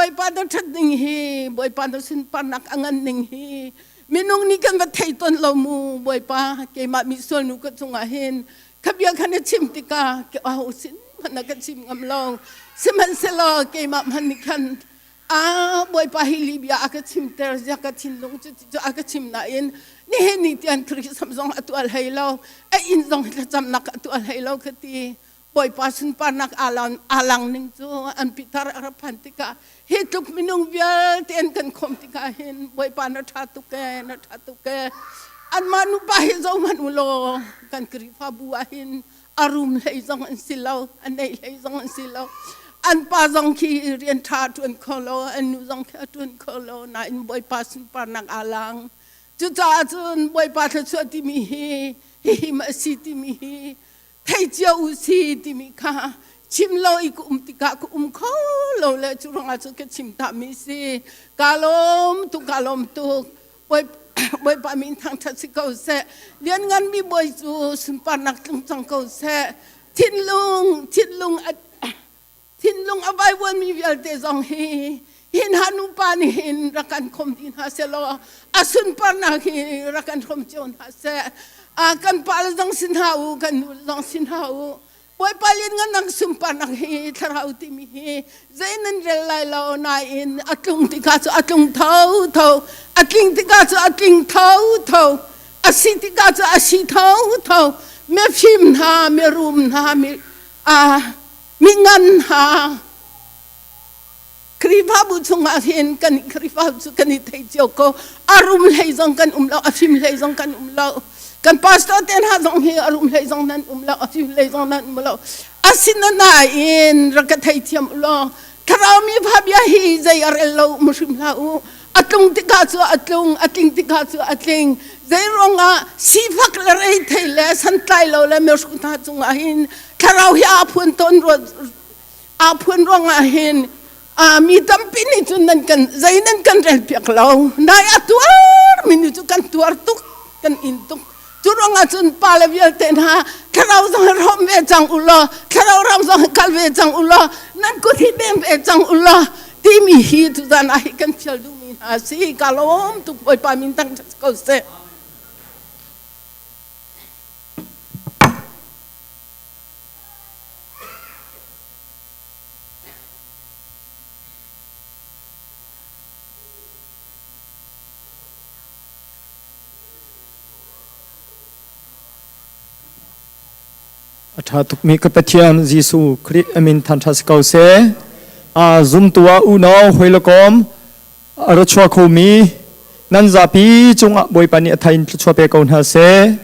Bawipa na ṭhat ning hi, Bawipa na sunparnak a ngan ning hi, minung nih kan va thei tawn lo mu, Bawipa, keimah mi sualnu ka cungah hin, kha bia kha na chim tikah, aho sin hmanh na ka chim ngam lo. Sihmanhsehlaw keimah hmanh nih khan, a Bawipa hi lihbia a ka chimter, ziah ka thinlung cu cu a ka chim nain, nihin ni tiang Khrih sam zong a tuah hlei lo, a inn zong thlacamnak a tuah hlei lo ka ti. Bawipa sunparnak aa lang ning cu an pitar a rak phan tikah hi tluk minung vialte an kan khawm tikah hin Bawipa na ṭha tuk ee, na ṭha tuk ee. Anmah nupa hi zohhmanh u law kan Khrihfabu ah hin a rum hlei zong an si lo, a neih hlei zong an si lo. An pa zong khi rian ṭha a ṭuan kho lo, an nu zong khi a ṭuan kho lo, nain Bawipa sunparnak aa lang. Cucaah cun Bawipa thluachuah timi hi hihi ma a si timi hi thei cio u si timi kha chim lo i ka um tikah ka um kho lo le cu ruangah cu ka chim ta mi si. Ka lawm tuk, ka lawm tuk. Bawipa min thangṭhat si ko seh. Lianngan mi Bawi cu sunparnak tlung cang ko seh. Thinlung thinlung thinlung a vaivuan mi vialte zong hi hi hna nupa nih hin rak kan khom dih hna seh law a sunparnak hi rak kan hrawm cio hna seh. Kan pa le zong si hna u, kan nu le zong si hna u, Bawipa lianngan sunparnak hi thlarau timi hi zei nan rel lai lo nain a tlung tikah cu a tlung tho tho, a tling tikah cu a tling tho tho, a si tikah cu a si tho tho. Mifim hna, mirum hna, mi mi ngan hna, Khrihfabu chungah hin kan Khrihfa cu kan i thei cio ko. A rum hlei zong kan um lo, a fim hlei zong kan um lo. Kan pastor te hna zong hi a rum hlei zong nan um lo, a fim hlei zong nan um lo. Asinain rak ka thei thiam u law thlarau mi fa bia hi zei a rel lo um hrim hlah u. A tlung tikah cu a tlung, a tling tikah cu a tling. Zei ruangah sifak le reithei le santlai lo le mihrut hna cungah hin thlarau hi aa phuan tawn rua aa phuan ruangah hin mi tampi nih cun nan kan zei nan kan rel piak lo. Nai a tuar mi nih cu kan tuar tuk, kan in tuk. Cu ruangah cun pa le vialte hna thlarau zong hi rawm ve cang u law, thlarau ram zong hi kal ve cang u law, nan kut hi beng ve cang u law timi hi tuzan ah hi kan fial duhmi hna si. Ka lawm tuk. Bawipa min tang ko seh. A ṭha tukmi ka Pathian Jesuh Khrih a min thangṭhat si ko seh. A zumtu ah unau hawi le kom a ra chuah khomi nan zapi cungah Bawipa nih a thai in thluachuah pe ko hna seh.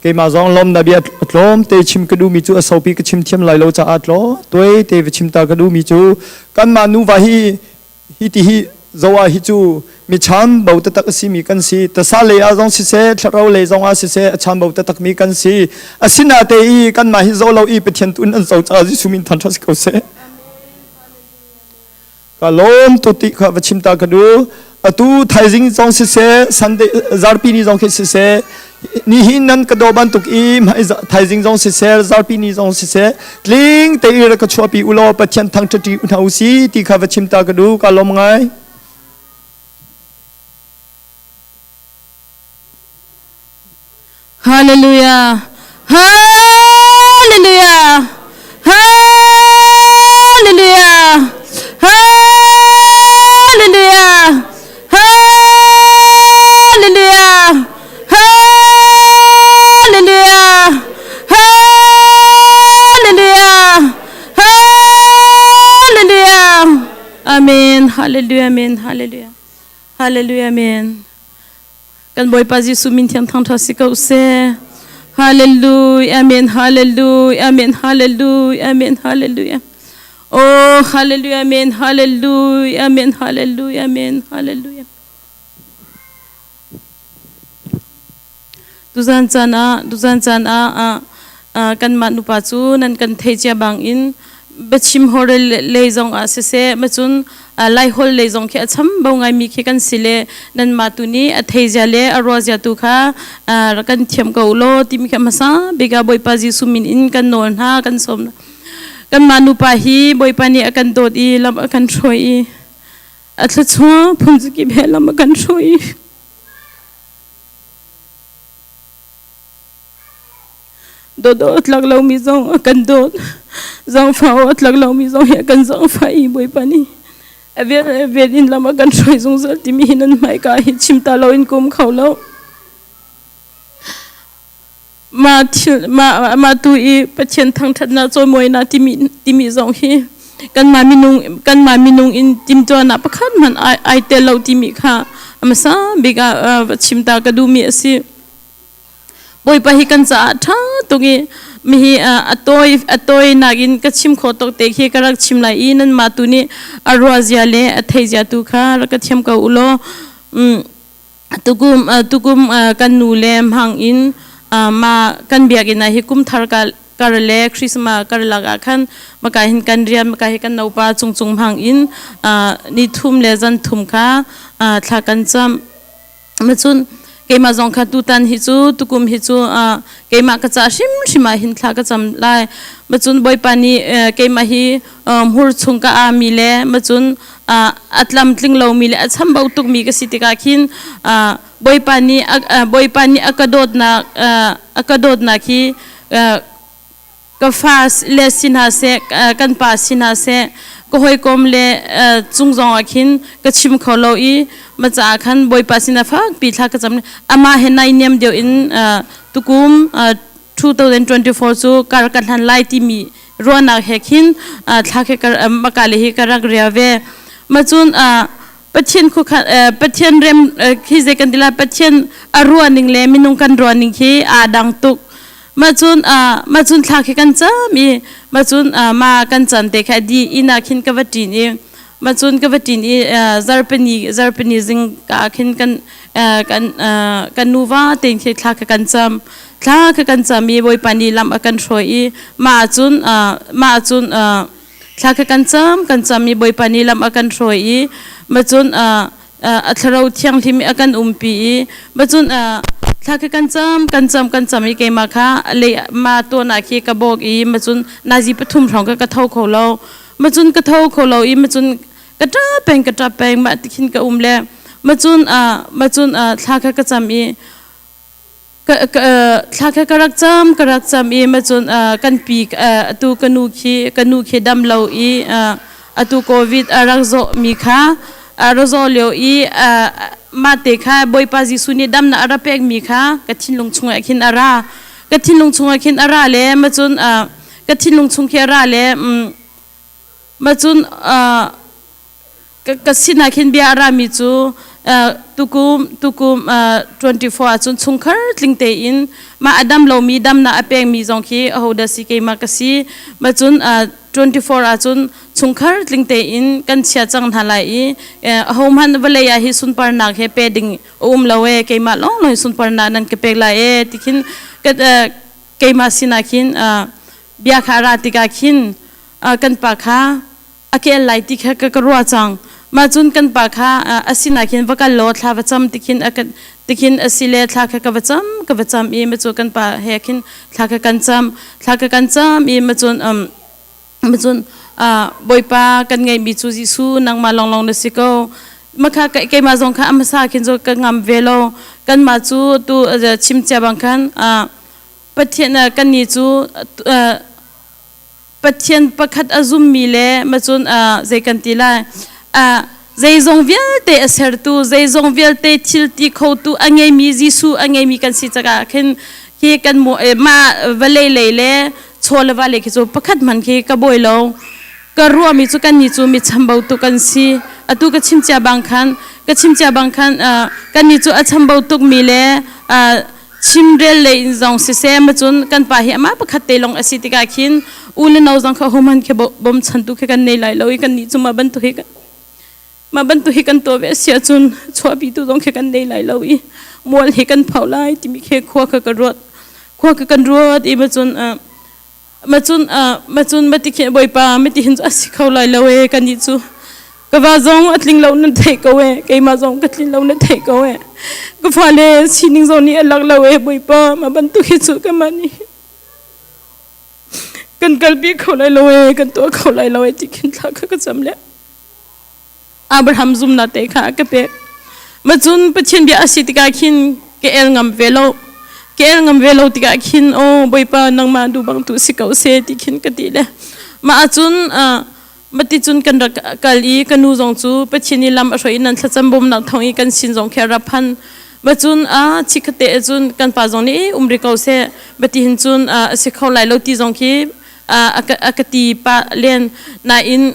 Keimah zong lawmnak bia a tlawm te chim ka duhmi cu a sopi ka chim thiam lai lo caah tlaw tuai te va chim ta ka duhmi cu kanmah nuva hi hi ti hi zoah hi cu mi chambo taktak a simi kan si. Tasa lei ah zong siseh, thlarau lei zong ah siseh, a chambo taktak mi kan si. Asinate i kanmah hi zo lo i Pathian tu in an zo caah Jesuh min thangṭhat si ko seh. Ka lawm tu ti kha va chim ta ka du. Atu thaizing zong siseh, Sunday zarpi ni zong khi siseh, nihin nan ka daw bantuk i thaizing zong siseh, zarpi ni zong siseh, tling te i rak ka chuahpi u law Pathian thangṭhat hna u si ti kha va chim ta ka du. Ka lawm ngai. Hallelujah. Hallelujah. Hallelujah. Hallelujah. Hallelujah. Hallelujah. Hallelujah. Hallelujah. Amen. Hallelujah. Amen. Hallelujah. Hallelujah. Amen. Kan Bawipa Jesuh min thiang thangṭha si ko seh. Hallelujah. Amen. Hallelujah. Amen. Hallelujah. Amen. Hallelujah. Oh, hallelujah. Amen. Hallelujah. Amen. Hallelujah. Amen. Hallelujah. Tuzan caan ah, tuzan caan ah, kanmah nupa cu nan kan thei cia bangin biachim horel lei zong ah siseh, macun Laiholh lei zong khi a chambau ngaimi khi kan si le nanmah tu nih a thei zia le a ruah zia tu kha rak kan thiam ko law timi kha hmasa bik ah Bawipa Jesuh min in kan nawl hna, kan sawm hna. Kanmah nupa hi Bawipa nih a kan dawt i lam a kan hruai i. A thluachuah phunzakip he lam a kan hruai. Dawt a tlak lomi zong a kan dawt. Zaangfah a tlak lomi zong hi a kan zaangfah i Bawipa nih a vel a vel in lam a kan hruai zungzal timi hi nan hmaika hi chim ta loin ka um kho lo. Mah thil mah mah tu i Pathian thangṭhatnak cawimawinak timi timi zong hi kanmah minung kanmah minung in timtuahnak pakhat hmanh ai ai tel lo timi kha a hmasa bik ah va chim ta ka duhmi a si. Bawipa hi kan caah ṭha tuk i mihi a tawi a tawinak in ka chim khawh tuk te khi ka rak chim lai i nanmah tu nih a ruahzia le a theihzia tu kha rak ka thiam ko u law tukum tukum kan nu le hmang in ma kan biakinn ah hi kum thar ka kar le Christmas kar lak ah khan maka hin kan rian maka hi kan naupa cungcung hmang in ni thum le zan thum kha thla kan cam. Macun keimah zong kha tutan hi cu tukum hi cu keimah ka ca hrimhrim ah hin thla ka cam lai. Macun Bawipa nih keimah hi hmur chung ka ami le macun a tlamtling lomi le a chambau tukmi ka si tikah khin Bawipa nih Bawipa nih a ka dawtnak a ka dawtnak hi ka fa le si hna seh kan pa si hna seh ka hawikom le cung zong ah khin ka chim kho lo i ma caah khan Bawipa sinah fakpi thla ka cam amah he nai niam deuh in tukum 2024 cu kar ka hlan lai timi ruahnak he khin thla khe maka le hi ka rak ria ve ma cun Pathian khukhan Pathian rem khi zei kan ti lai Pathian a ruahning le minung kan ruahning khi aa dang tuk mah cun mah cun thla khi kan cam i mah cun ma kan cam te kha di inn ah khin ka va ṭin i mah cun ka va ṭin i zarpini zarpini zing ka khin kan kan kan nuva tein khi thla kha kan cam thla kha kan cam i Bawipa nih lam a kan hruai i mah cun mah cun thla kha kan cam kan cam i Bawipa nih lam a kan hruai i mah cun a thlarau thianghlim i a kan umpi i macun thla kha kan cam kan cam kan cam i keimah kha lei ma tuan ah khi ka bawk i macun nazi pathum hrawng ka ka tho kho lo macun ka tho kho lo i macun ka ṭap peng ka ṭap peng mah tikhin ka um le macun macun thla kha ka cam i thla kha ka rak cam ka rak cam i macun kan pi atu ka nu khi ka nu khi dam lo i atu covid a rak zawh mi kha a rak zawh lio i mah te kha Bawipa Jesuh nih damnak a rak pek mi kha ka thinlung chungah khin a ra ka thinlung chungah khin a ra le macun ka thinlung chung khi a ra le macun ka sinah khin bia a rami cu tukum tukum 24 ahcun chungkhar tling tein mah a dam lomi damnak a pekmi zong khi ahodah si keimah ka si ma cun 24 ahcun chungkhar tling tein kan chia cang hna lai i ahohmanh vawlei ah hi sunparnak he pe ding a um lo e keimah lawng lawng sunparnak nan ka pek lai e tikhin keimah sinah khin bia kha a ra tikah khin kan pa kha a kel lai ti kha ka ruah cang. Mah cun kan pa kha a sinah khin va kal law thla va cam tikhin a tikhin a si le thla kha ka va cam ka va cam i ma cu kan pa he khin thla kha kan cam thla kha kan cam i ma cun ma cun Bawipa kan ngeihmi cu Jesuh nangmah lawnglawng na si ko makha keimah zong kha a hmasa khin cu ka ngam ve lo kanmah cu tu chim cia bang khan Pathian kannih cu Pathian pakhat a zummi le macun zei kan ti lai zeizong vialte a sertu zeizong vialte thil ti khotu a ngeimi Jesuh a ngeimi kan si cakah khin khi kan mu mah vawlei lei le chaw le va lei khi cu pakhat hman khi ka bawi lo ka ruahmi cu kan ni cu mi chambau tu kan si atu ka chim cia bang khan ka chim cia bang khan kan ni cu a chambau tukmi le chimrel lei in zong siseh macun kan pa hi amah pakhat te lawng a si tikah khin u le no zong kha homan khi bawmchantu khi kan nei lai lo i kan nih cu mah bantuk hi mah bantuk hi kan tuah ve a si ahcun chuahpi tu zong khi kan nei lai lo i mual hi kan phau lai timi khi khua kha ka ruat khua kha kan ruat i macun macun macun mati khi bawipa mati hin cu a si kho lai lo e kan nih cu ka va zong a tling lo nan theih ko e keimah zong ka tlin lo nan theih ko e ka fale sining zong nih a lak lo e bawipa mah bantuk hi cu ka mah nih kan kalpi kho lai lo e kan tuah kho lai lo e ti khin thla kha ka cam le. Abraham zumnak te kha ka pek. Macun Pathian bia a si tikah khin ka el ngam ve lo. Ka el ngam ve lo tikah khin aw Bawipa nangmah duh bang tu si ko seh ti khin ka ti le. Mah ahcun mati cun kan rak kal i ka nu zong cu Pathian i lam a hruai i nan thlacam bawmnak thawng i kan sin zong khi a ra phan. Macun a chikkhatte cun kan pa zong nih um ri ko seh bati hin cun a si kho lai lo ti zong khi a ka ti pa len nain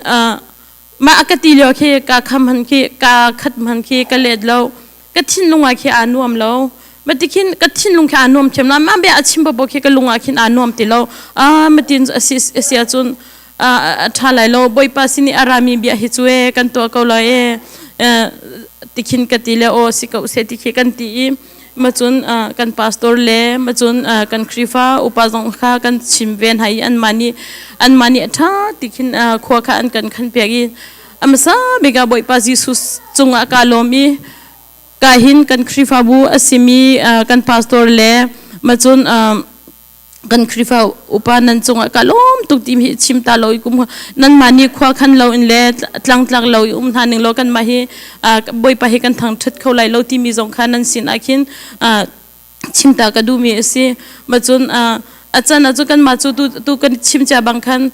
mah a ka ti lio khi ka kham han khi ka khat man khi ka let lo ka thinlung ah khi aa nuam lo mati khin ka thinlung khi aa nuam thiam lo mah bia a chim bo khi ka lung ah khin aa nuam ti lo a matin asi asi ahcun a ṭha lai lo bawipa sin i a rami bia hi cu e kan tuah ko lai e tikhin ka ti le aw si ko se ti khi kan ti i macun kan pastor le macun kan Khrifa upa zong kha kan chim ve hna i anmah nih anmah nih a ṭha tikhin khua kha an kan khan piak i a hmasa bik ah Bawipa Jesuh cungah kaa lawm i ka hin kan Khrihfabu a simi kan pastor le macun kan Khrihfa upa nan cungah ka lawm tuk ti hi chim ta lo i kum nanmah nih khua khan lo in le tlangtlak lo i um hna ning law kanmah hi Bawipa hi kan thangṭhat kho lai lo timi zong kha nan sin ah khin chim ta ka duhmi a si. Macun a can ah cun kanmah cu tu kan chim cia bang khan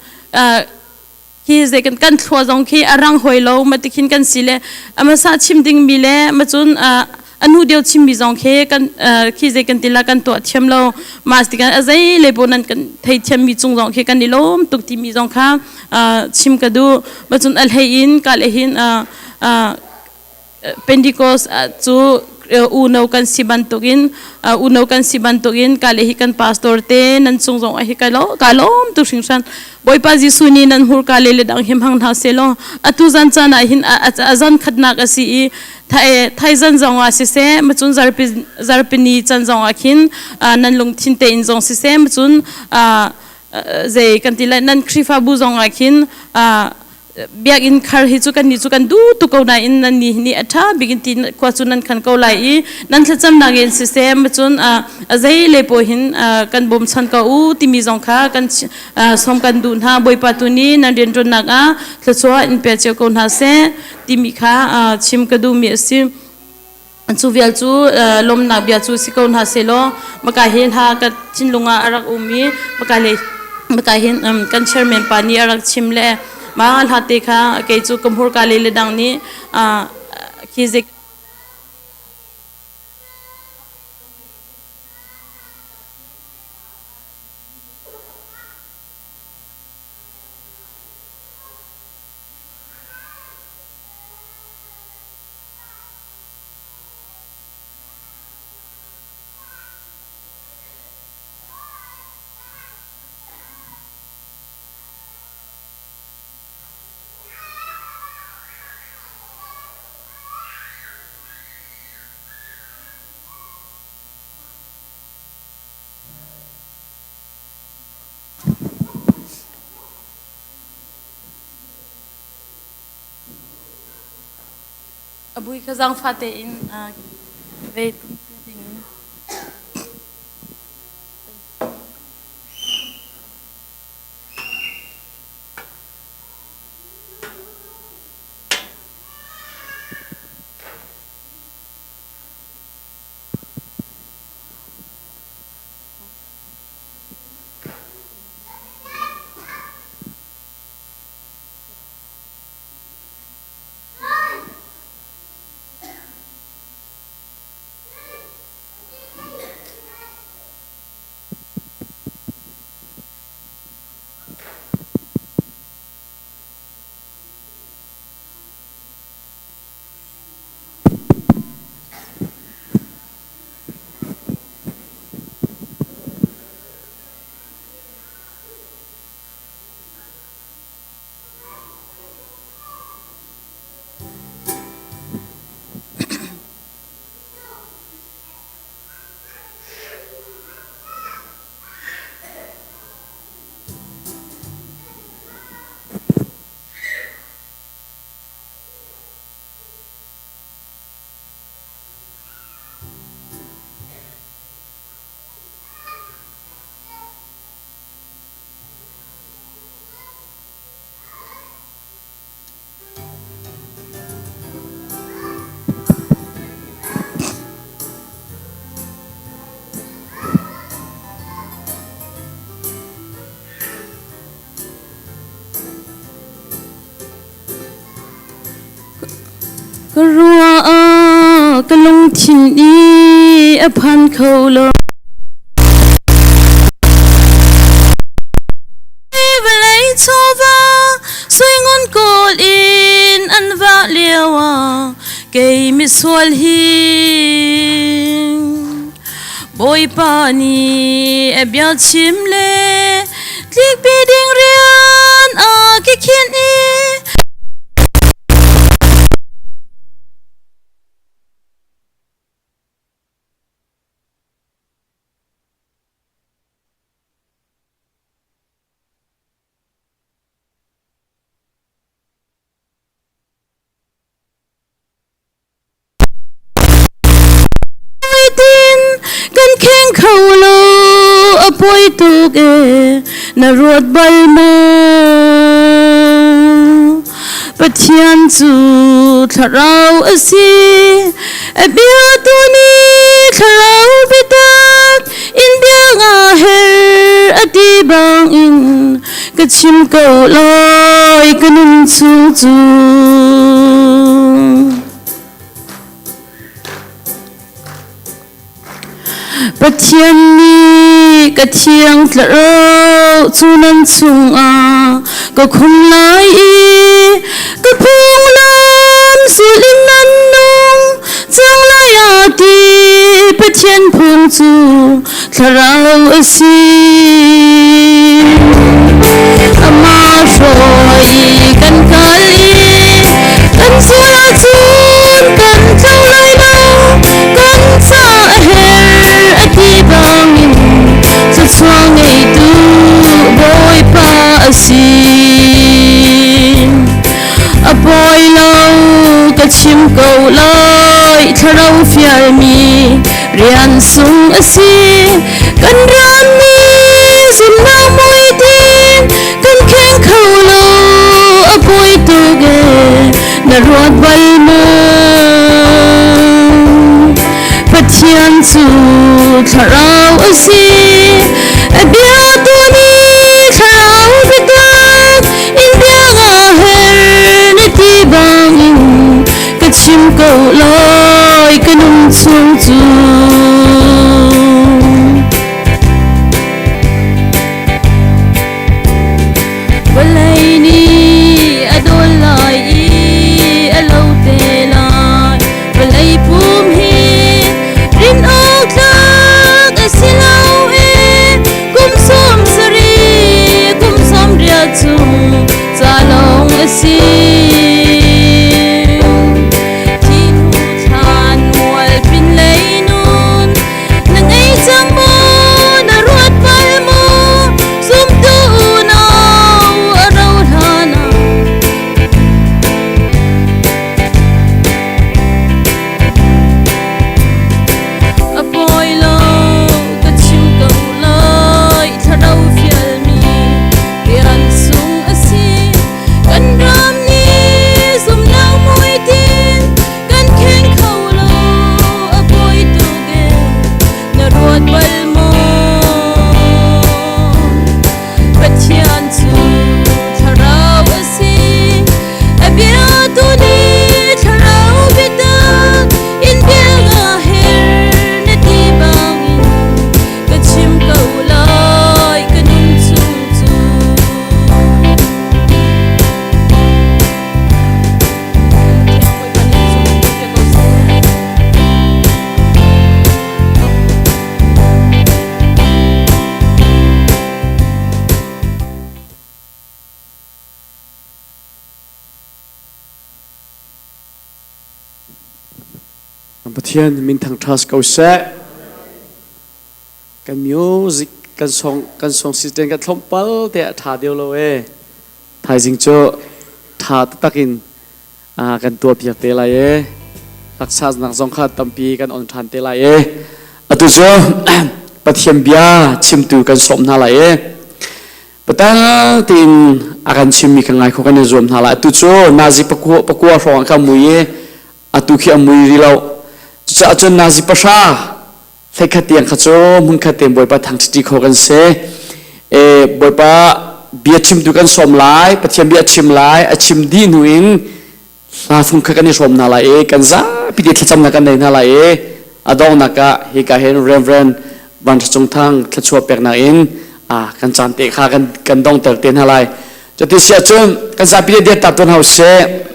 khi zei kan kan thlua zong khi a rang hoi lo ma tikhin kan si le amasa chim ding mi le macun a nu deu chim mi zong khi kan khi zei kan tila kan tuah thiam lo mas tikan a zei le bo nan kan thei thiam mi cung zong khi kan i lawm tuk ti mi zong kha chim ka du macun a hlei in ka le hin Pentecost cu uno kan si bantukin uno kan si bantukin ka le hi kan pastor te nan cung zong hi ka lo ka lawm tu hringhran Bawipa Jesuh nih nan hmurka le le dang him hang hna se law atu zan caan ah hin a zan khatnak a si i thai thai zan zong ah siseh macun zarpi zarpini chan zong ah khin nan lungthin te in zong siseh macun zei kan ti lai nan Khrihfabu zong ah khin Biakinn khar hi cu kannih cu kan duh tuk ko nain nan nih nih a ṭha bik in ti khua cu nan khan ko lai i nan thlacamnak in siseh macun a zei le pawl hin kan bawmchan ko u timi zong kha kan sawm kan duh hna. Bawipa tu nih nan rianṭuannak ah thluachuah in pe cio ko hna seh timi kha chim ka duhmi a si. Cu vial cu lawmnak bia cu si ko hna sehlaw maka hi hla ka thinlung ah a rak um i maka le maka hin kan chairman pa nih a rak chim le mah hla te kha kei cu ka hmurka le le dang nih khi zik A bui kha zaangfah tein ve tung ding in. lungthin i a phan kho lo. Vawlei chawva suingun kawl in an vah lio ah kei misual hi Bawipa nih a bia chim le tlikpi ding rian a ka khinh i Tin kan kheng kho lo a poi tuk e na ruat bal maw Pathian cu thlarau a si a bia tu nih thlarau biatak in bia nga her a ti bangin ka chim ko lai ka nun chung cu. Pathian nih ka thiang thlarau cu nan chungah ka khum lai i ka phunglam sul in nan nung cang lai a ti. Pathian phung cu thlarau a si. Amah hruai kan kal i kan sual ahcun kan tlo lai lo. Kan ca a her a ti bangin thluachuah ngeitu Bawipa a si. A pawi lo ka chim ko lai thlarau fialmi rian sung a si. Kan ram nih zumhnak muitin kan kheng kho lo a pawi tuk e na ruat bal maw? Pathian cu thlarau a si a bia tu nih thlarau biatak in bia nga her na ti bangin ka chim ko lai ka nung chung cu. Vawlei nih a dawl lai i a lo te lai. Vawlei pum hi rin awk tlak a si lo i kum 70 kum 80 chung ca lawng a si. Thi hnu thlan mual pin lei nun na ngei cang maw na ruat bal maw zumtu unau a ro hlan ah A pawi lo ka chim ko lai thlarau fialmi rian sung a si kan ram nih zumnak muitin kan kheng kho lo a pawi tuk e na ruat bal maw Pathian cu thlarau a si a bia tu nih thlarau biatak in bia nga her na ti bangin ka chim ko lai ka nun chung cu. Pathian min thangṭha si ko seh. Kan music kan song kan song system kan thlomh pal te a ṭha deuh lo e. Thaizing cu ṭha taktak in kan tuah piak te lai e. Laksasnak zong kha tampi kan on ṭhan te lai e. Atu cu Pathian bia chimtu kan sawm hna lai e. Patal tein a kan chimmi kha ngai kho kan i zuam hna lai. Atu cu nazi pakua pakua hrawng ah kha mui i atu khi a mui rih lo. Cucaah cun nazi pahra hleikhat tiang kha cu hmunkhat tein Bawipa thangṭhiti kho kan si. E, Bawipa bia chimtu kan sawm lai, Pathian bia a chim lai, a chim dih hnu in Hla fung kha kan i hrawm hna lai i kan zapi te thlacamnak kan nei hna lai i a donghnak ah hika hin Reverend Van Tha Cung Thang thluachuah peknak in kan caan te kha kan dongter te hna lai. Cuti si ahcun kan zapi te dir ta tuan hau seh.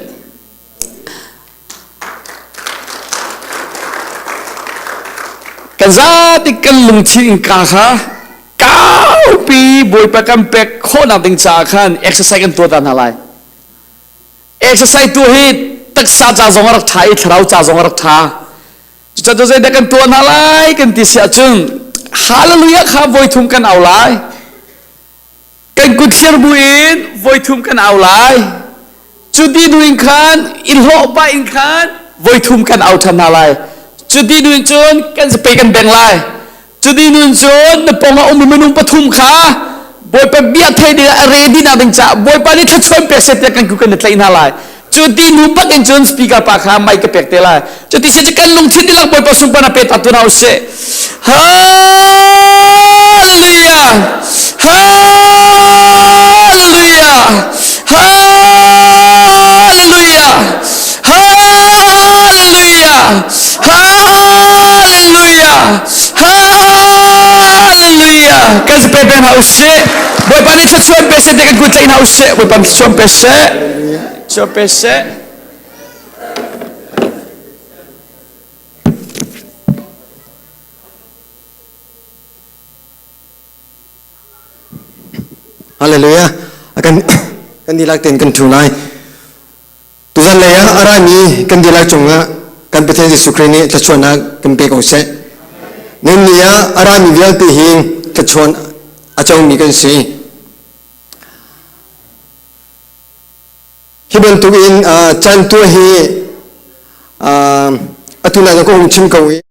Kan zati kan lungthin innka kha kaupi Bawipa kan pek khawhnak ding caah khan exercise kan tuah ta hna lai. Exercise tu hi taksa ca zong a rak ṭha i thlarau ca zong a rak ṭha. Cucaah zeidah kan tuah hna lai kan ti si ahcun hallelujah kha voithum kan au lai. Kan kut thlir buin voithum kan au lai. Cu ti hnu in khan i hlawh pah in khan voithum kan au ṭhan hna lai. Cu ti hnu in cun kan zapei kan beng lai. Cu ti hnu in cun na pawng ah ummi minung pathum kha Bawipa bia thei ding ah a ready nak ding caah Bawipa nih thluachuah pek seh tiah kan ku kan i tlaih hna lai. Cu ti hnu bak in cun speaker pa kha mic ka pek te lai. Cu ti si cu kan lungthin dihlak Bawipa sunparnak pe ta tu hna usih. Hallelujah! Hallelujah! Hallelujah! Hallelujah! Hallelujah! Hallelujah! Kan pe pe hna usih. Bawipa nih thluachuah pe seh tiah kan kut tlaih hna usih. Bawipa nih thluachuah pe seh. Thluachuah pe seh. Hallelujah. Kan kan dilak ten kan thu lai. Tuzan lei ah a rami kan dilak cungah kan Pathian Jesuh Khrih nih thluachuahnak kan pe ko seh. Nan ni ah a rami vialte hi thluachuah a comi kan si. Hi bantuk in caan tuah hi atu na ka hung chim ko i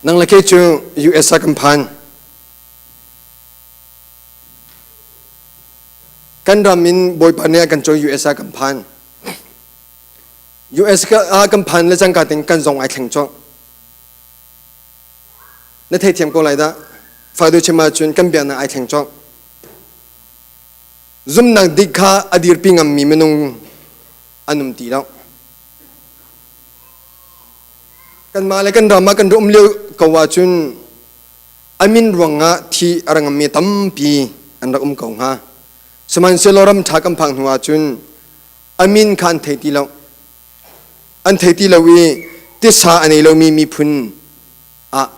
Nang le kei cu US ah kan phan. Kan ram in Bawipa nih a kan cawi US ah kan phan. US ah kan phan le cangka ting kan zong ai thleng cawk. Na theithiam ko lai dah. Faidu chim ahcun kan biaknak ai thleng cawk. Zumnak dik kha a dirpi ngammi minung an um ti lo. Kanmah le kan ram ah kan um lio ko ahcun a min ruangah thi a rak ngammi tampi an rak um ko hnga. Sihmanhsehlaw ram ṭha kan phak hnu ahcun a min kha an thei ti lo. An thei ti lo i tisa a nei lomi miphun ah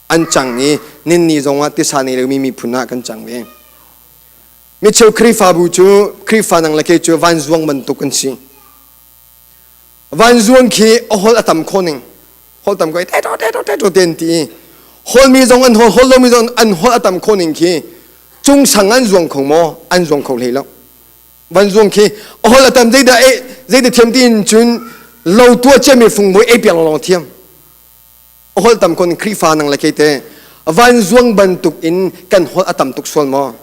an cang i ninni zongah tisa nei lomi miphun ah kan cang ve. Micheu Khrihfabu cu Khrihfa nang le kei cu vanzuang bantuk kan si. Vanzuang khi a hol a tam kho ning. Hol tam ko te to te to te to ten ti. Hol mi zong an hol hol lo mi zong an hol a tam kho ning khi cung sang an zuang kho maw an zuang kho hlei lo. Vanzuang khi a hol a tam zeidah e zeidah thiam ti in cun lo tua cia mi fung moi e piang long thiam. A hol tam kon Khrihfa nang le kei te vanzuang bantuk in kan hol a tam tuk sual maw?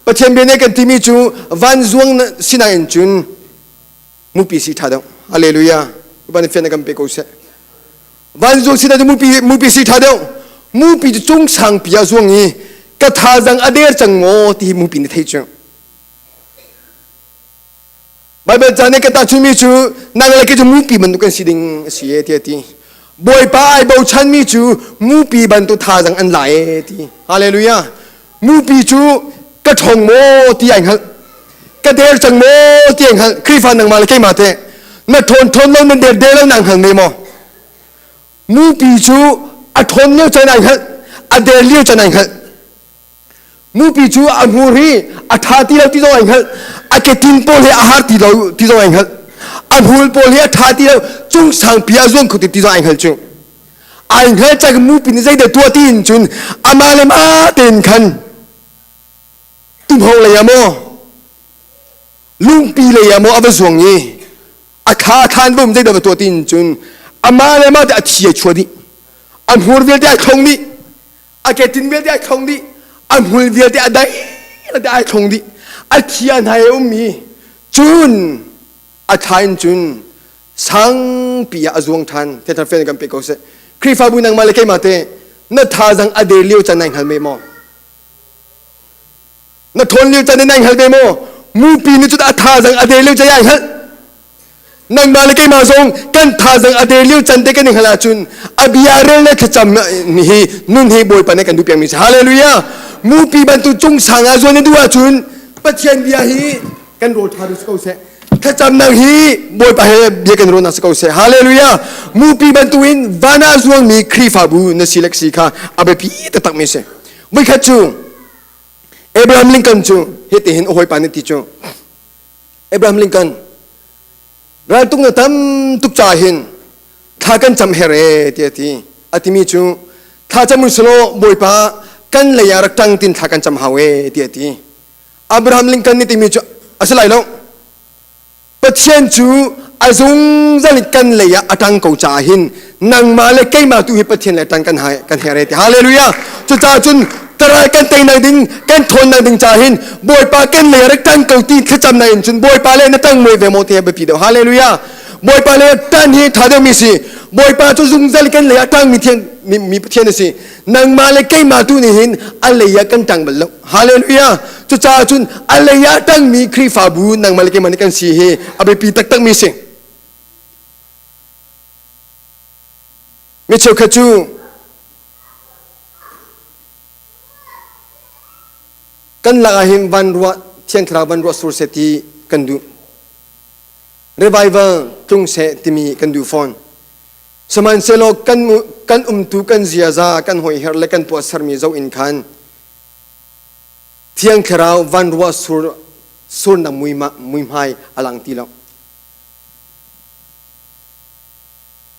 Pathian bia nih kan timi cu vanzuang sinak in cun mupi si ṭha deuh. Hallelujah. Van fian kan pe ko seh. Vanzuang sinak cu mupi mupi si ṭha deuh. Mupi cu cung sangpi ah zuang i ka thazang a der cang maw ti hi mupi nih thei cu. Baibal ca nih ka tahchunmi cu nang le kei cu mupi bantuk kan si ding a si e tiah a ti. Bawipa ai bochanmi cu mupi bantuk thazang an la e ti. Hallelujah. Mupi cu ka ṭhawng maw ti ai hngalh. Ka der cang maw ti ai hngalh. Khrihfa nangmah le keimah teh na ṭhawn ṭhawn lo na der der lo na hngal me maw? Mupi cu a ṭhawn lio caan ai hngalh. A der lio caan ai hngalh. Mupi cu a hmur hi a ṭha ti lo ti zong ai hngalh. A ketin pawl hi a har ti lo ti zong ai hngalh. A hmul pawl hi a ṭha ti lo cung sangpi ah zuang kho ti zong ai hngalh cu. Ai hngal cak mupi nih zeidah tuah ti in cun amah le mah tein khan tumhong lei ah maw lungpi lei ah maw a va zuang i a thla a thlan bum zeidah va tuah ti in cun amah le mah te a thi a chuah dih. A hmur vialte ai thlong dih. A ketin vialte ai thlong dih a hmul vialte a dai te ai thlong dih a thi a hnai a ummi cun a thla in cun sangpi ah a zuang ṭhan theater fan kan pe ko seh Khrihfabu nangmah le keimah te na thazang a der lio can nai hngal me maw na ṭhawn lio can nai hngal ve maw mupi nih cun a thazang a der lio can ai hngalh nangmah le keimah zong kan thazang a der lio can te kan i hngalh ahcun a bia rel le thlacam hi nun hi Bawipa nih kan duh piakmi si hallelujah mupi bantuk cung sang ah zuan na duh ahcun Pathian bia hi kan rawl ṭha si ko seh thlacamnak hi Bawipa he bia kan ruahnak si ko seh hallelujah mupi bantukin van ah zuangmi Khrihfabu na si le si kha a biapi taktakmi si voikhat cu Abraham Lincoln cu hitihin a hawipa nih ti cu Abraham Lincoln raltuk na tam tuk ca hin thla kan cam her e tiah ti a timi cu thla cam usulaw Bawipa kan lei ah rak ṭang tin thla kan cam hau e tiah ti Abraham Lincoln nih timi cu a si lai lo Pathian cu a zungzal in kan lei ah a ṭang ko caah hin nangmah le keimah tu hi Pathian le ṭang kan kan her e ti hallelujah cucaah cun taral kan teinak ding kan ṭhawnnak ding caah hin Bawipa kan lei ah rak ṭang ko ti thlacamnak in cun Bawipa le na ṭang muai ve maw ti hi biapi deuh hallelujah Bawipa le ṭan hi ṭha deuhmi si Bawipa cu zungzal kan lei ah ṭangmi thian mi Pathian a si nangmah le keimah tu nih hin a lei ah kan ṭang bal lo Hallelujah. Cucaah cun a lei ah ṭangmi Khrihfabu nangmah le keimah nih kan si hi a biapi taktakmi si. Mi cheukhat cu kan lakah hin van ruah thiang thlarau van ruah sur seh ti kan duh. Revival tlung seh timi kan duh fawn. Sihmanhsehlaw kan kan umtu kan ziaza kan hoiher le kan tuahsermi zoh in khan Thiang Thlarau van ruah sur surnak muihmai a lang ti lo.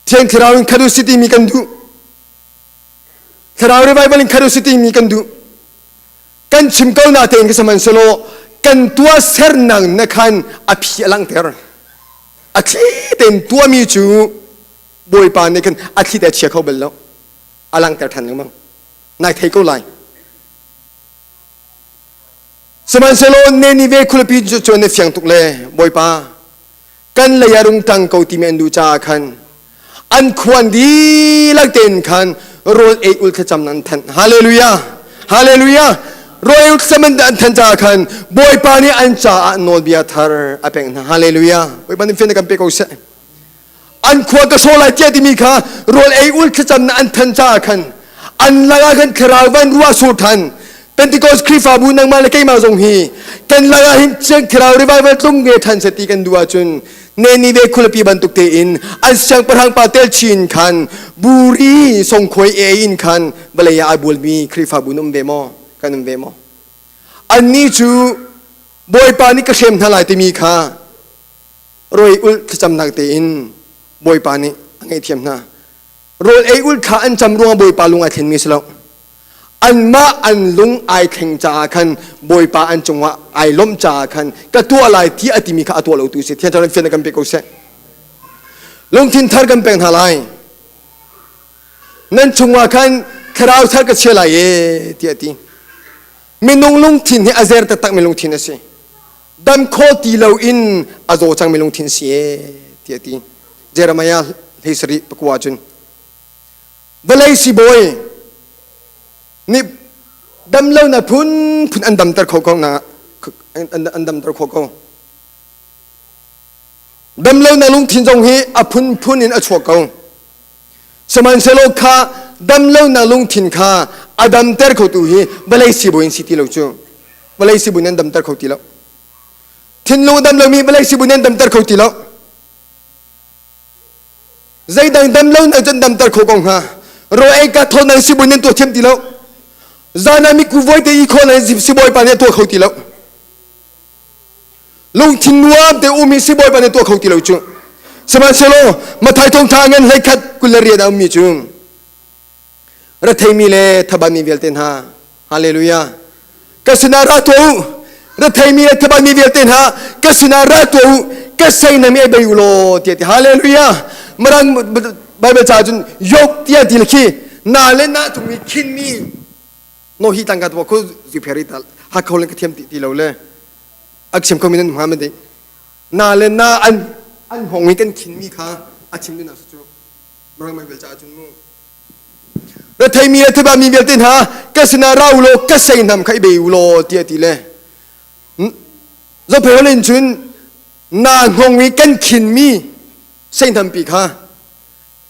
Thiang Thlarau in khat u si timi kan duh. Thlarau revival in khat u si timi kan duh. Kan chim ko na tein ka sihmanhsehlaw kan tuahsernak na khan a phi a langhter. A thli tein tuahmi cu Bawipa nih khan a thli te a chia kho bal lo. A langhter ṭhan lengmang. Nai thei ko lai. Sihmanhsehlaw Ninive khualipi cu na fiang tuk le Bawipa kan lei ah rung ṭang ko timi an duh caah khan an khuan dihlak tein khan rawl ei ul thlacam an thanh. Hallelujah! Hallelujah! Rawl ei ul thlacam an thanh caah khan Bawipa nih an caah nawlbia thar a pek hna. Hallelujah! Bawipa nih fian kan pe ko seh. An khua ka hrawh lai tiah timi kha rawl ei ul thlacam an than caah khan an lakah khan thlarau van ruah sur than. Pentecost Khrihfabu nangmah le keimah zong hi kan lakah hin Thiang Thlarau revival tlung ve than seh ti kan duh ahcun Ninive khualipi bantuk tein an siangpahrang pa tel chin khan buri songkhuai e in khan vawlei ah ai bualmi Khrihfabu na um ve maw? Kan um ve maw? Annih cu Bawipa nih ka hrem hna lai timi kha rawi ulh thlacamnak tein Bawipa nih a ngaihthiam hna. Rawl ei ulh thla an cam ruangah Bawipa lung ai thlenmi si lo. Anmah an lung ai thleng caah khan Bawipa an cungah ai lawmh caah khan ka tuah lai ti a timi kha a tuah lo tu si. Thiang Thlarau fian kan pe ko seh. Lungthin thar kan pek hna lai. Nan chungah khan thlarau thar ka chia lai e tiah a ti. Minung lungthin hi a zer taktak mi lungthin a si. Dam kho ti loin a zaw cangmi lungthin si e tiah a ti. Jeremiah 17 pakua cun vawlei sibawi nih damlonak phunphun an damter kho ko na an damter kho ko. Damlonak lungthin zong hi a phunphun in a chuak ko. Sihmanhsehlaw kha damlonak lungthin kha a damter khotu hi vawlei sibawi in si ti lo cu. Vawlei sibawi nan damter kho ti lo. Thinlung dam lomi vawlei sibawi nan damter kho ti lo. Zeidang dam lo nan cun damter kho ko hnga. Raw ei ka thaw nan sibawi nan tuah thiam ti lo. Zan ah miku voi te i khaw nan sibawi pa nih a tuah kho ti lo. Lungthin nuam te um hi sibawi pa nih tuah kho ti lo cu. Sihmanhsehlaw Mathai thawngtha ngan hleikhat 28 a ummi cu retheimi le thabanmi vialte hna hallelujah ka sinah ra tuah u retheimi le thabanmi vialte hna ka sinah ra tuah u ka seinam i bei u law tiah ti hallelujah Mirang Bible ca cun yoke tiah ti le khi na le na tung i khinmi no hi tangka tu ko zu pheri ta ha kho len ka thiam ti ti lo le ak chim ko mi nan hma ma ding na le na an an hong i kan khin mi kha a chim ding cu Mirang Bible ca cun mu retheimi le thaba mi vialte hna ka sinah ra u law ka seihnam kha i bei u law tiah ti le zophei holin cun na hnong i kan khinmi seihnampi kha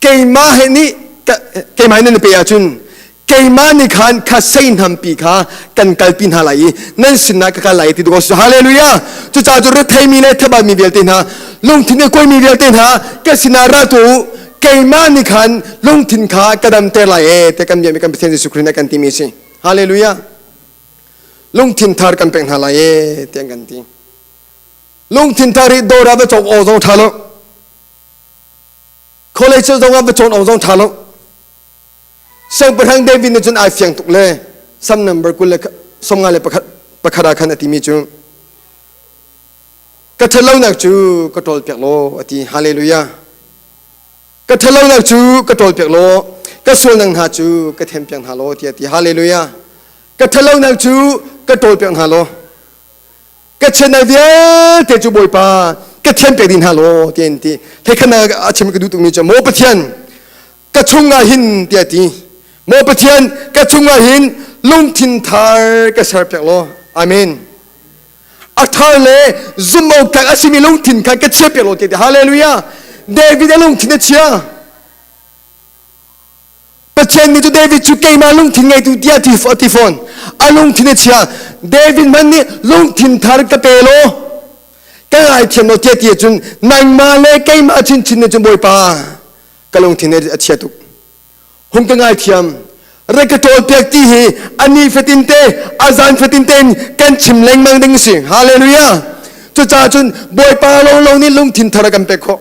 keimah he nih keimah nan pe ahcun keimah nih khan kha seihnampi kha kan kalpi hna lai i nan sinah ka kal lai ti ko hallelujah cucaah cu retheimi le thabami vialte hna lungthin i kuaimi vialte hna ka sinah ra tu keimah nih khan lungthin kha ka damter lai e te kan biakmi kan Pathian Jesuh Khrist nih kan timi si hallelujah lungthin thar kan pek hna lai e tiang kan ti lungthin thar hi dawr ah va cawk aw zong ṭha lo College zong ah va cawn awk zong ṭha lo. Siangpahrang David nih cun ai fiang tuk le Sam number 20 le 51 pakhat ah khan a timi cu ka ṭhatlonak cu ka ṭawlpiak law a ti. Hallelujah. Ka ṭhatlonak cu ka ṭawlpiak law ka sualnak hna cu ka thenpiak hna law tiah a ti. Hallelujah. Ka ṭhatlonak cu ka ṭawlpiak hna law ka chiatnak vialte cu Bawipa ka thian pek dih hna law tiah an ti. Theikhannak a chim ka duh tukmi cu maw Pathian ka chungah hin tiah ti. Maw Pathian ka chungah hin lungthin thar ka ser piak law. Amen. A thar le zumhawktlak a simi lungthin kha ka chia piak law tiah ti. Hallelujah. David a lungthin a chia. Pathian nih cu David cu keimah lungthin ngeitu tiah a ti fawn. A lungthin a chia. David hmanh nih lungthin thar ka pe law ka ngaithiam law tiah ti ahcun nangmah le keimah chinchin nih cun Bawipa ka lungthin a chia tuk. Hung ka ngaithiam. Rak ka ṭawlpiak ti hi a ni fatin te a zan fatin te in kan chim lengmang ding a si. Hallelujah. Cucaah cun Bawipa lawnglawng nih lungthin thar a kan pek khawh.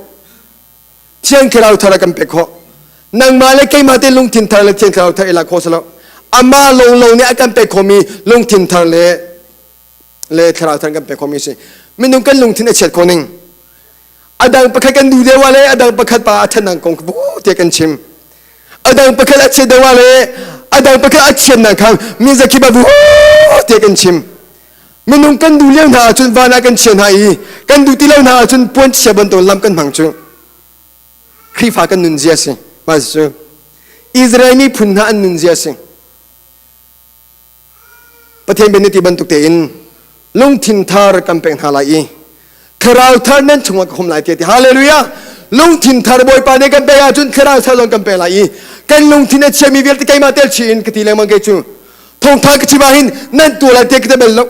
Thiang Thlarau thar a kan pek khawh. Nangmah le keimah te lungthin thar le Thiang Thlarau thar i lak khawh si lo. Amah lawnglawng nih a kan pek khawhmi lungthin thar le le Thlarau thar kan pek khawhmi si. Minung kan lungthin a chiat khawh ning. Adang pakhat kan duh deuh ah le adang pakhat pa a ṭhatnak kong bu tiah kan chim. Adang pakhat a chiat deuh ah le adang pakhat a chiatnak kha mi zakip ah bu tiah kan chim. Minung kan duh lio hna ahcun van ah kan chia hna i kan duh ti lo hna ahcun puan chia bantuk lam kan hmang cu. Khrihfa kan nunzia si. Mah cu Israel miphun hna an nunzia si. Pathian bia ti bantuk tein lungthin thar kan pek hna lai i thlarau thar nan chungah ka khum lai tiah ti hallelujah lungthin thar bawipa nih kan pek ahcun thlarau thar zong kan pek lai i kan lungthin a chiami vialte keimah tel chih in ka ti lengmang kei cu thawngtha ka chim ah hin nan tuah lai tiah ka ti bal lo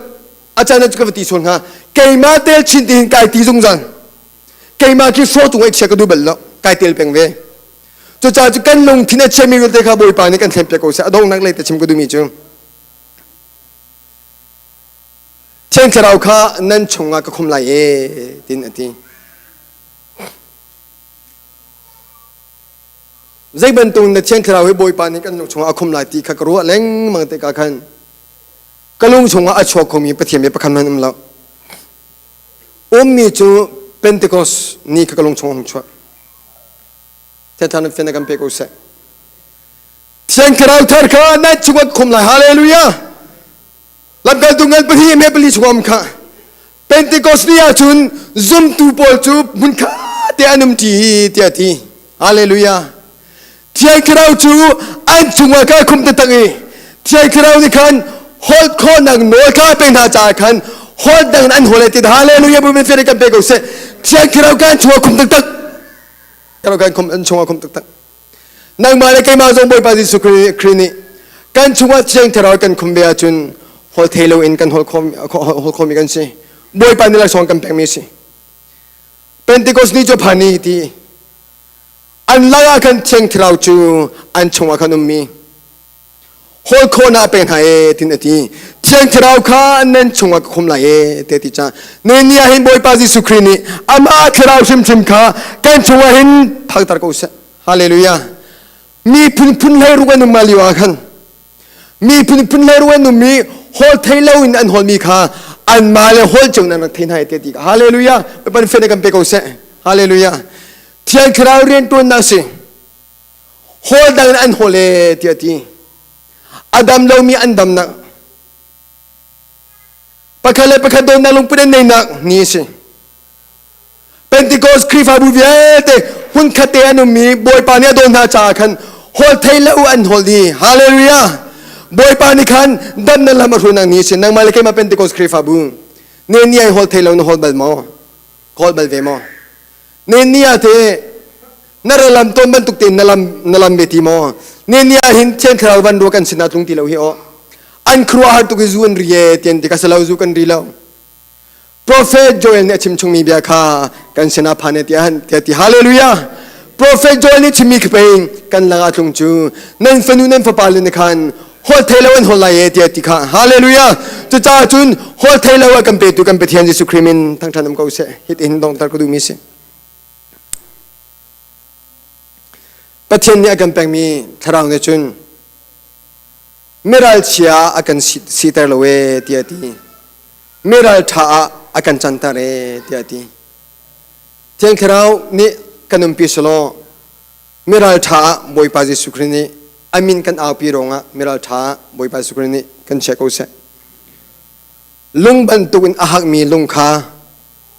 a caan cu ka va ti sual hnga keimah tel chin ti hin kai ti zungzal keimah khi hrawtu ngaihchia ka duh bal lo kai tel peng ve Cucaah cu kan lungthin a chiami vialte kha Bawipa nih kan thlenpiak ko seh. A donghnak lei te chim ka duhmi cu Thiang Thlarau kha nan chungah ka khum lai e tin a ti. Zei bantuk na Thiang Thlarau hi Bawipa nih kan lung chungah a khum lai ti kha ka ruah lengmang te ka khan ka lung chungah a chuak khomi Pathian bia pakhat hmanh um lo. Ummi cu Pentecost ni kha ka lung chungah hung chuak. Thiang Thlarau na kan pe ko seh. Thiang Thlarau thar kha nan chungah khum lai. Hallelujah. Lamkaltu ngan pahnih me pali chungam kha Pentecost ni ahcun zumtu pawl cu hmun kha te an um ṭi tiah ti. Hallelujah. Thiang Thlarau cu an chungah kha khum taktak i Thiang Thlarau nih khan holh khawhnak nawl kha pe hna caah khan holh dang an holh ti. Hallelujah. Bu min kan pe ko seh. Thiang Thlarau kan chungah khum taktak. Thlarau kan khum an chungah khum taktak. Nangmah le keimah zong Bawipa Jesuh Khrih nih kan chungah Thiang Thlarau kan khum ve ahcun holh thei loin kan holh khomi kan si. Bawipa nih laksawng kan pekmi si. Pentecost ni cu phan ni ti an lakah khan Thiang Thlarau cu an chungah khan ummi hawl khawhnak pek hna e tin a ti Thiang Thlarau kha nan chungah ka khum lai e te ti ca ne ni ah hin Bawipa Jesuh Khrih nih amah Thlarau hrimhrim kha kan chungah hin phakter ko seh Hallelujah mi phunphun hlei ruk an um lio ah khan mi phunphun hlei ruk an um i hawl thei lo in an hawl mi kha anmah le hawl cung nan rak thei hna te ti Hallelujah pan fe kan pe ko seh Hallelujah Thiang Thlarau rian tuannak si hawl dang in an hawl e tiah ti a dam lomi an damnak pakhat le pakhat dawtnak lungput an neinak ni a si Pentecost Khrihfabu vialte hmunkhat te an ummi Bawipa nih a daw hna caah khan hawl thei lo an hawl dih hallelujah Bawipa nih khan damnak lam a hruainak ni a si nangmah le keimah Pentecost Khrihfabu ne ni ai hawl thei lo na hawl bal maw hawl bal ve maw Ne ni ah te na ra lam tawn bantuk tein na lam na lam ve ti maw? Ne ni ah hin Thiang Thlarau van rua kan sinah tlung ti lo hi aw. An khuaruah har tuk i zu an ri e tian ti ka si lo zu kan ri lo. Prophet Joel nih a chim chungmi bia kha kan sinah phan e tiah tiah ti hallelujah. Prophet Joel nih chimmi khi pei kan lakah tlung cu nan fanu nan fapa le nih khan holh thei lo an holh lai e tiah ti kha hallelujah cucaah cun holh thei lo a kan petu kan Pathian Jesuh Khrih min thangṭhat um ko seh hitin donghter ka duhmi si Pathian nih a kan pekmi thlarau nih cun miralchia a kan siter lo e tiah ti miral ṭha ah a kan canter e tiah ti Thiang Thlarau nih kan umpi selaw Miral ṭha ah Bawipa Jesuh Khrih nih a min kan aupi ruangah miral ṭha ah Bawipa Jesuh Khrih nih kan chiah ko seh. Lung bantukin a hakmi lung kha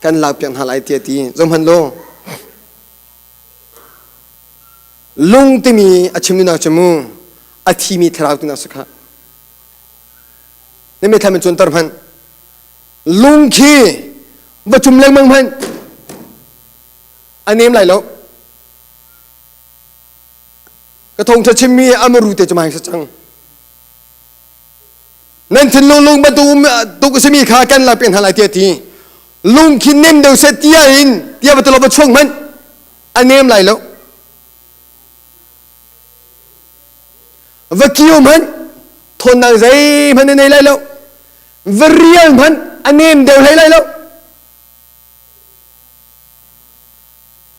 kan lakpiak hna lai tiah ti. Zohhmanh law, lung timi a chim duhnak cu mu a thimi thlarau tinak si kha. Na mitthlam in cuanter hmanh. Lung khi va cum lengmang hmanh a nem lai lo. Ka thawngṭha chimmi a muru te cu mai sa cang. Nan thinlung lung bantuk um tuk a simi kha kan lak peng hna lai tiah ti. Lung khi nem deuh seh tia in tia va va chuak hmanh a nem lai lo. Va kiu hmanh thawnnak zeihmanh a nei lai lo. Va rial hmanh a nem deuh hlei lai lo.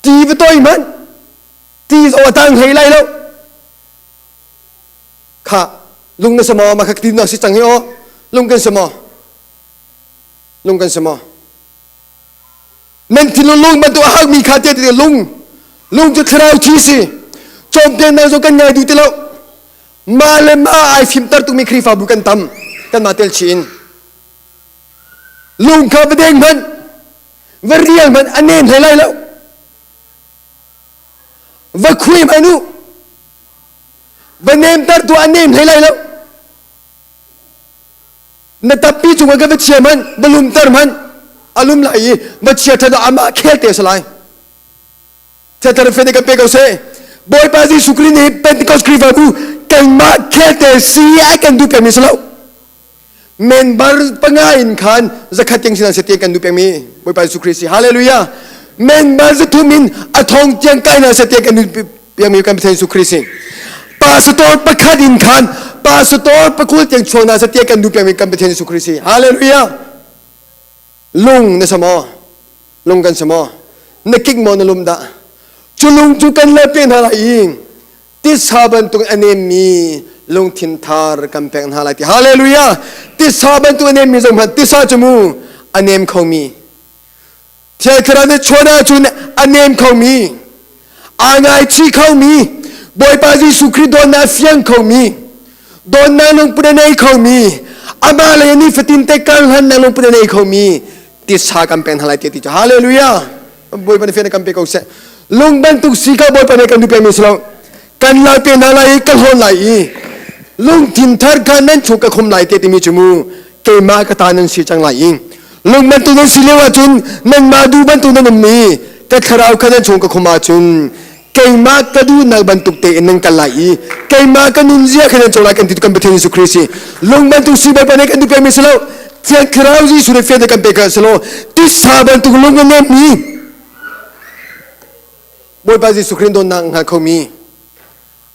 Ti va toi hmanh ti zong a tang hlei lai lo kha lung na si maw ma kha ti na si cang hi aw lung kan si maw lung kan si maw. Nan thinlung lung bantuk a hakmi kha tiah ti lung lung cu thlarau thi si. Cawnpiaknak zong kan ngai duh ti lo. Mah le mah ai fimter tukmi Khrihfabu kan tam. Kanmah tel chih in. Lung kha va deng hmanh, va rial hmanh a nem hlei lai lo. Va khui hmanh u. Va nemter tu a nem hlei lai lo. Na tappi cungah ka va chia hmanh, va lumter hmanh, a lum lai i va chia ṭhan amah khel te a si lai. Theater fe kan pe ko seh. Bawipa Jesuh Khrih nih Pentecost Khrihfabu keimah khel te si ai kan duh pengmi si lo. Member panga in khan zakhat tiang sinan se kan duh pengmi Bawipa Jesuh Khrih si. Hallelujah. Member zathum in a thong tiang kai na se kan duh pengmi kan Pathian Jesuh Khrih si. Pastor pakhat in khan pastor pakul tiang chuak na se kan duh pengmi kan Pathian Jesuh Khrih si. Hallelujah. Lung na sa maw? Lung kan si maw? Na kik maw na lum dah? Cu lung cu kan le pe hna lai i titsa bantuk a nemmi lungthin thar kan pek hna lai ti. Hallelujah! Titsa bantuk a nemmi zong hmanh titsa cu mu a nem khomi. Thiang Thlarau nih chuan ahcun a nem khomi, aa ngaichih khomi, Bawipa Jesuh Khrih dawtnak a fiang khomi, dawtnak lungput a nei khomi, amah lei nifatin te karhlannak lungput a nei khomi titsa kan pek hna lai ti ti cu hallelujah Bawipa nih fian kan pe ko seh lung bantuk si kha Bawipa nih kan duh pekmi si lo kan lai pe hna lai i ka hlawn lai i lungthin thar kha nan chung ka khum lai te timi cu mu keimah ka ta nan si cang lai i lung bantuk nan si lio ahcun nanmah duh bantuk nan um i ka thlarau kha nan chung ka khum ahcun keimah ka duhnak bantuk tein nan kal lai i keimah ka nunzia kha nan co lai kan ti kan Pathian Jesuh Khrist si lung bantuk si Bawipa nih kan duh pekmi si lo Thiang Thlarau Jesuh nih fian kan pek si lo titsa bantuk lung a nemmi Bawipa Jesuh Khrist dawtnak hngal khomi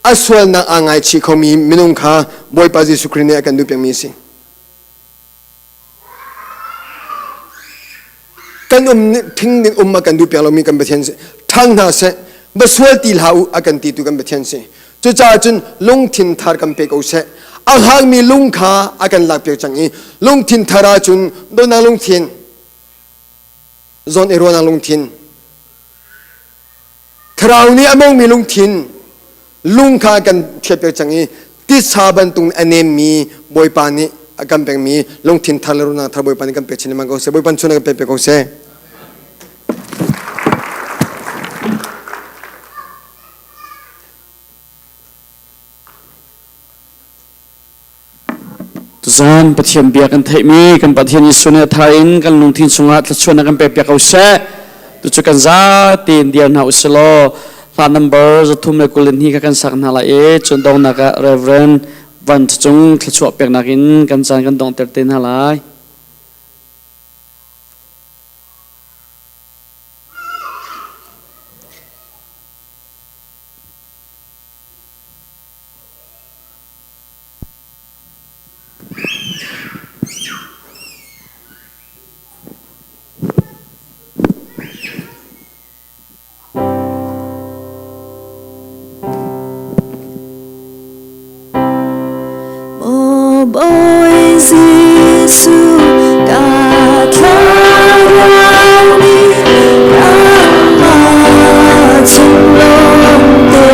a sualnak aa ngaichih khomi minung kha Bawipa Jesuh Khrist nih a kan duh pekmi a si. Kan um thing ning um a kan duh piak lomi kan Pathian si. Ṭhang hna seh, va sual ti hlah u a kan ti tu kan Pathian si. Cucaah cun lungthin thar kan pe ko seh. A hlangmi lung kha a kan lak piak cang i lungthin thar ahcun dawtnak lungthin, zawn i ruahnak lungthin, Thlarau nih a mongmi lungthin, lung kha a kan thiatpiak cang i titsa bantuk a nemmi Bawipa nih a kan pekmi lungthin thar le ruahnak thar Bawipa nih kan pek chin lengmang ko seh. Bawipa chung kan pek pek ko seh. Tuzan Pathian bia kan theihmi kan Pathian Jesuh nih a thar in kan lungthin chungah thluachuahnak kan pek piak ko seh. Tucu kan zatein dir hna usih law hla number 322 kha kan sak hna lai i cun dongnak ah Reverend Van Cung thluachuah peknak in kan caan kan donghter te hna lai. Maw Bawi Jesuh ka thlarau nih nangmah chung lawngte.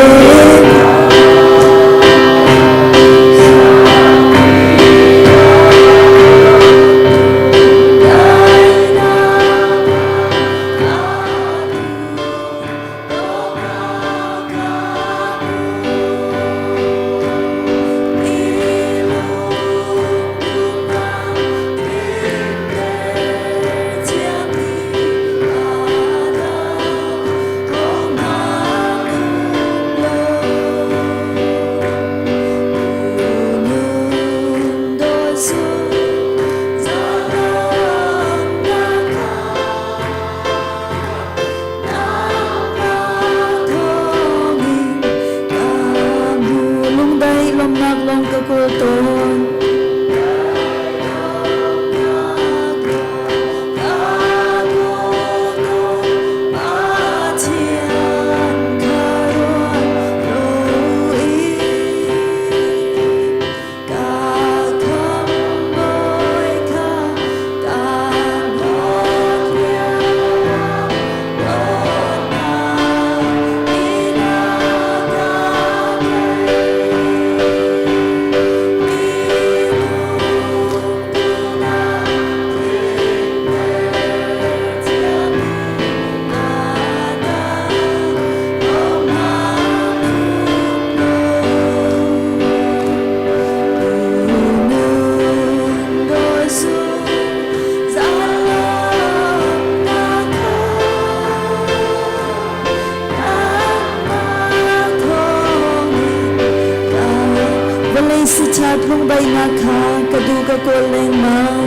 siṭhat lungdaihnak kha ka duh ka kawl lengmang.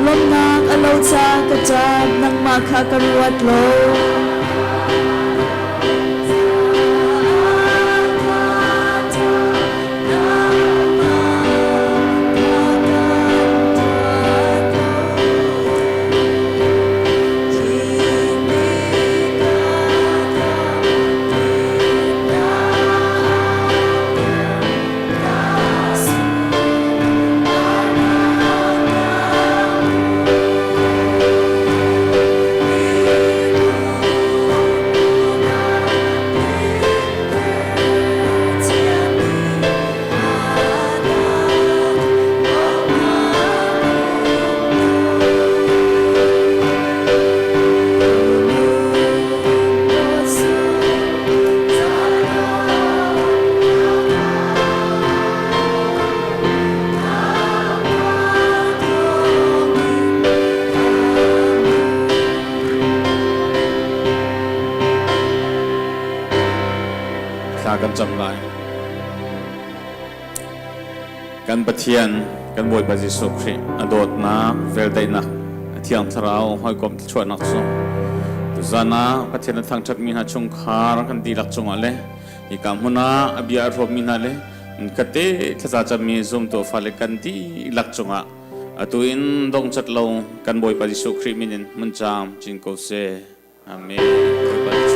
Lawmnak a lo ca ka ṭap nangmah kha ka ruat lo. Thla kan cam lai. Kan Pathian, kan Bawipa Jesuh Khrih a dawtnak, veldaihnak, a Thiang Thlarau hawikom thluachuahnak cu tuzan ah Pathian a thangṭhatmi hna chungkhar kan dihlak cungah le hika hmun ah a bia a hrawmmi hna le kate thlaza cammi zumtu fale kan dihlak cungah atu in dongcat lo kan Bawipa Jesuh Khrih min in hmun caam cin ko seh. Amen. Bawipa.